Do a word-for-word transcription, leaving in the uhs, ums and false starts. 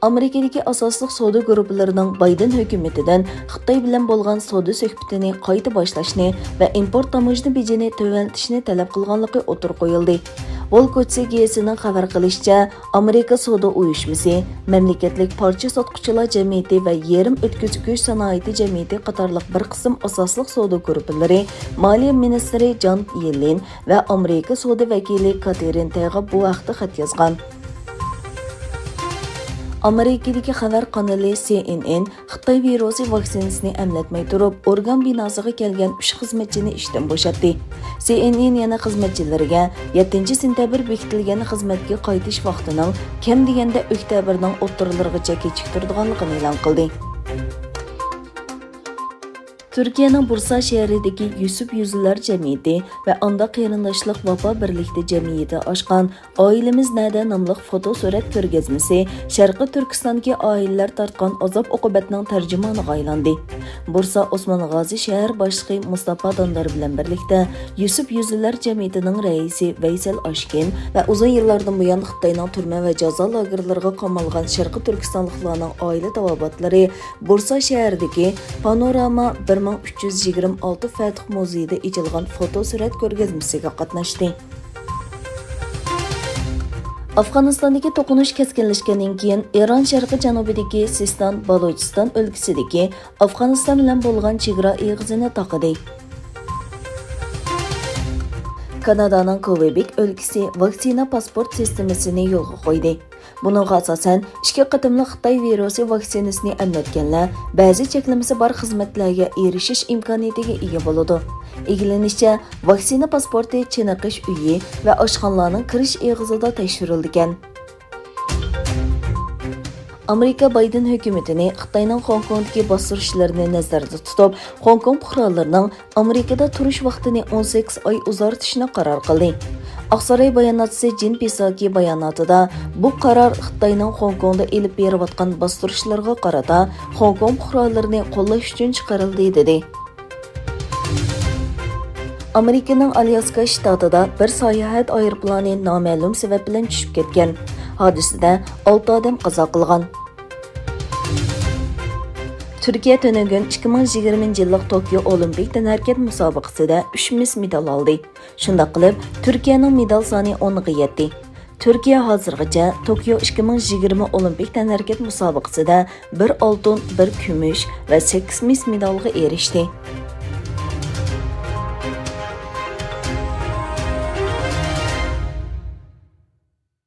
ئامېرىكىدىكى ئاساسلىق سودا گۇرۇپپىلىرىنىڭ بايدېن ھۆكۈمىتىدىن خىتاي بىلەن بولغان سودا سۆھبىتىنى قايتا باشلاشنى ۋە ئىمپورت تاموژنا بېجىنى تۆۋەنلىتىشنى تەلەپ قىلغانلىقى ئوتتۇرىغا قويۇلدى. ۋول كوچىسى گېزىتىنىڭ خەۋەر قىلىشىچە، ئامېرىكا سودا ئۇيۇشمىسى، مەملىكەتلىك پارچە ساتقۇچىلار جەمئىيىتى ۋە يېرىم ئۆتكۈزگۈچ سانائىتى جەمئىيىتى قاتارلىق بىر قىسىم ئاساسلىق سودا گۇرۇپپىلىرى مالىيە مىنىستىرى جان يېللېن ۋە ئامېرىكا سودا ۋەكىلى كاتېرىن تەيغا بۇ ھەقتە خەت يازغان. ئامېرىكىدىكى خەۋەر قانىلى سى ئېن ئېن خىتاي ۋىرۇسى ۋاكسىنىسىنى ئەملەتمەي تۇرۇپ، ئورگان بىناسىغا كەلگەن ئۈچ خىزمەتچىنى ئىشتىن بوشاتتى. سى ئېن ئېن يەنە خىزمەتچىلىرىگە يەتتىنچى سېنتەبىر بېكىتىلگەن خىزمەتكە قايتىش ۋاقتىنىڭ كەم دېگەندە ئۆكتەبىرنىڭ ئوتتۇرىلىرىغىچە كېچىكتۈرىدىغانلىقىنى ئېلان قىلدى. تۈركىيەنىڭ بۇرسا شەھىرىدىكى يۈسۈپ يۈزلۈلەر جەمئىيىتى ۋە ئاندا قېرىنداشلىق ۋاپا بىرلىكتە جەمئىيىتى ئاچقان ئائىلىمىز نەدە ناملىق فوتو سۈرەت كۆرگەزمىسى شەرقىي تۈركىستاندىكى ئائىلىلەر تارتقان ئازاب ئوقۇبەتنىڭ تەرجىمانىغا ئايلاندى. بۇرسا ئوسمانغازى شەھەر باشلىقى مۇستاپا داندار بىلەن بىرلىكتە يۈسۈپ يۈزلۈلەر جەمئىيىتىنىڭ رەئىسى ۋەيسەل ئاشكىن ۋە ئۇزۇن يىللاردىن بۇيان خىتاينىڭ تۈرمە ۋە جازا لاگېرلىرىغا قامالغان شەرقىي تۈركىستانلىقلارنىڭ ئائىلە تاۋابىئاتلىرى بۇرسا شەھىرىدىكى پانوراما بىر مىڭ ئۈچ يۈز يىگىرمە ئالتە فەتىھ مۇزېيىدا ئېچىلغان فوتو سۈرەت كۆرگەزمىسىگە قاتناشتى. ئافغانىستاندىكى توقۇنۇش كەسكىنلەشكەندىن كېيىن، ئىران شەرقىي جەنۇبىدىكى سىستان بالۇچىستان ئۆلكىسىدىكى ئافغانىستان بىلەن بولغان چېگرا ئېغىزىنى تاقىدى. كانادانىڭ كوۋېبېك ئۆلكىسى ۋاكسىنا پاسپورت سىستېمىسىنى يولغا قويدى. بۇنىڭغا ئاساسەن، ئىككى قېتىملىق خىتاي ۋىرۇسى ۋاكسىنىسىنى ئەملەتكەنلەر بەزى چەكلىمىسى بار خىزمەتلەرگە ئېرىشىش ئىمكانىيىتىگە ئىگە بولىدۇ. ئىگىلىنىشىچە، ۋاكسىنا پاسپورتى چېنىقىش ئۆيى ۋە ئاشخانىلارنىڭ كىرىش ئېغىزىدا تەكشۈرۈلىدىكەن. ئامېرىكا بايدېن ھۆكۈمىتىنى خىتاينىڭ خوڭكوڭدىكى باستۇرۇشلىرىنى نەزەردە تۇتۇپ، خوڭكوڭ پۇقرالىرىنىڭ ئامېرىكىدا تۇرۇش ۋاقتىنى ئون سەككىز ئاي ئۇزارتىشنى قارار قىلدى. ئاقساراي باياناتچىسى جېن پىساكى باياناتىدا، بۇ قارار خىتاينىڭ خوڭكوڭدا ئېلىپ بېرىۋاتقان باستۇرۇشلىرىغا قارىتا خوڭكوڭ پۇقرالىرىنى قوللاش ئۈچۈن چىقىرىلدى، دېدى. ئامېرىكىنىڭ ئالياسكا شتاتىدا بىر ساياھەت ئايروپىلانى نامەلۇم سەۋەب بىلەن چۈشۈپ كەتكەن. ھادىسىدە ئالتە ئادەم قازا قىلغان. تۈركىيە تۈنۈگۈن ئىككى مىڭ يىگىرمىنچى يىللىق توكيو ئولىمپىك تەنھەرىكەت مۇسابىقىسىدە ئۈچ مىس مېدال ئالدى. شۇنداق قىلىپ، تۈركىيەنىڭ مېدال سانى ئونغا يەتتى. تۈركىيە ھازىرغىچە توكيو ئىككى مىڭ يىگىرمە ئولىمپىك تەنھەرىكەت مۇسابىقىسىدە بىر ئالتۇن، بىر كۈمۈش ۋە سەككىز مىس مېدالغا ئېرىشتى.